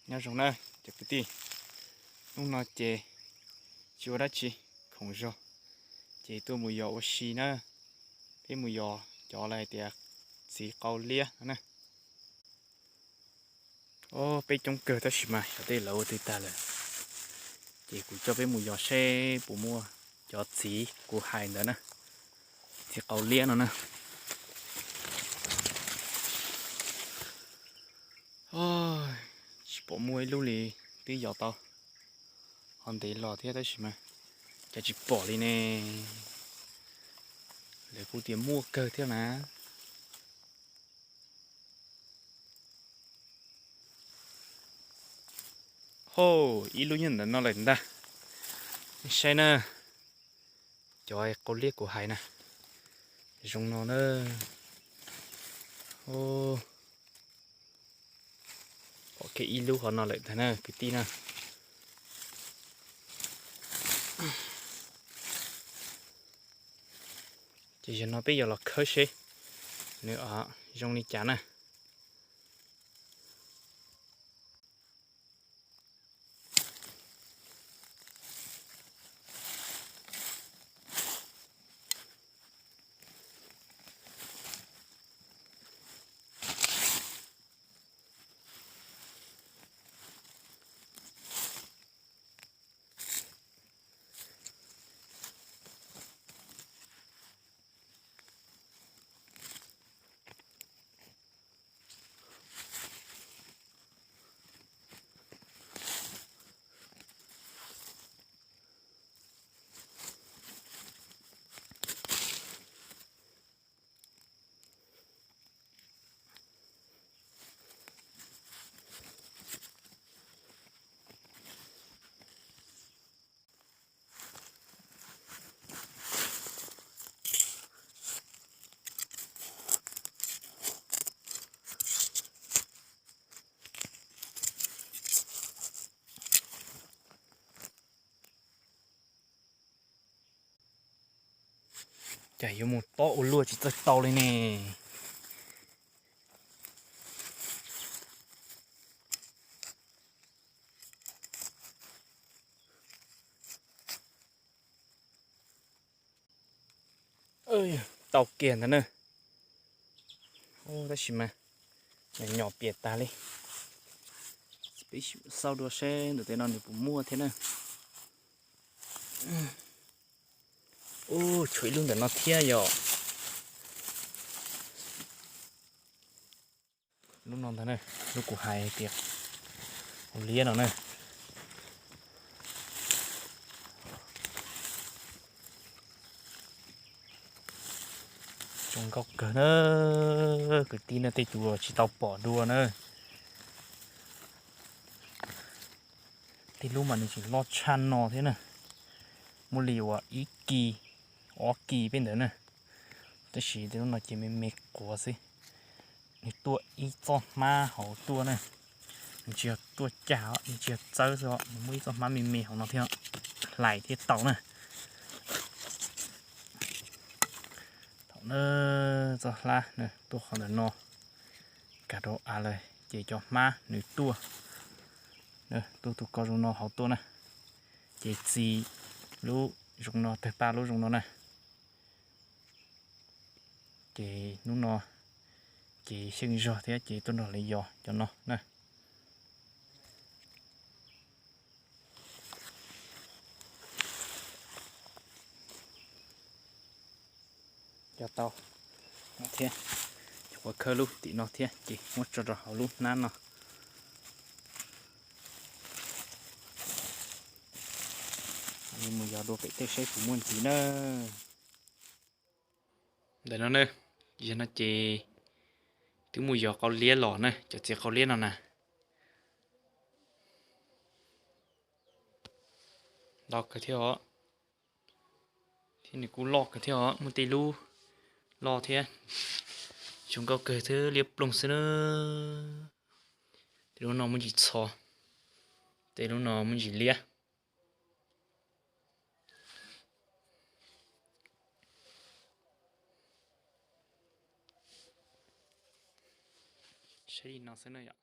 Nyob zoo na cov kwv tij, hnub no ces tsis ua dab tsi, khoom zog ces tuaj mus yos ua si na. Peb mus yos cov lawv hais tias txiv qau liab no na. Peb coob kawg tab sis mas xyov tej lawv ua twg tag lawm, ces kuv coj peb mus yos seb puas muaj cov txiv kuv hais ntawd na, txiv qau liab no na. Tsis pom muaj ib lub li, twb yos tau ho ntev los thiab tab sis mas cas tsis pom li ne. Lawv kuj tias muaj kawg thiab na. Hos, ib lub nyob ntawm no lawm ntag. Nej saib na, cov qau liab kuv hais na, zoo no na. Pom kiag ib lub qhov no lawm ntag na kwv tij na. Ces zaum no peb yuav los khawb seb nws zoo li cas na. Cas yuav mus tob ua luaj tsis txawj tau li ne. Tau kiag ntawd na. Tab sis mas nyom piam tag li. Peb xauj dua seb ntawm tej no nws puas muaj thiab na. Ub, tshuav ib lub ntawm no thiab yom. Lub no ntag na, lub kuv hais tias ua liab no na. Zoo nkauj kawg na, kwv tij na, tej tus tsis tau pom dua na. Tej lub mas nws tseem loj tshaj no thiab na. Muaj li uas ib kis, ob kis peb ntawd na. Tab sis tej lub no ces me me quav xwb. Nws tuaj ib txoj hmab hauv tuaj na. Nws tsis yog tuaj cag, nws tsis yog txawb xwb, nws muaj ib txoj hmab me me hauv no thiab, hlais thiab tau na. Thaum na, txoj hlab tuaj qhov ntawm no, kav rau av lawm ces cov hmab nws tuaj, tuaj tus ko zoo no hauv tuaj na. Ces txi lub zoo no, tawg paj lub zoo no na. Ces hnub no ces xyeej zog thiab ces tuaj nrog lawv yos cov no na. Yos tau no thiab, ces kuv khawb lub tim no thiab ces muab tso rau hauv lub hnab no. Mus yos dua pem tej seb puas muaj ntxiv na. Ntawm no na, yog no ces twb mus yos qau liab los na, cov txiv qau liab no na. Ntau kawg thiab os, thiab nws kuj loj kawg thiab os, muaj tej lub loj thiab. Zoo nkauj kawg thiab liab ploog xwb na. Tej lub no muaj ntsis txho, tej lub no muaj ntsis liab. Saib li no xwb na yom.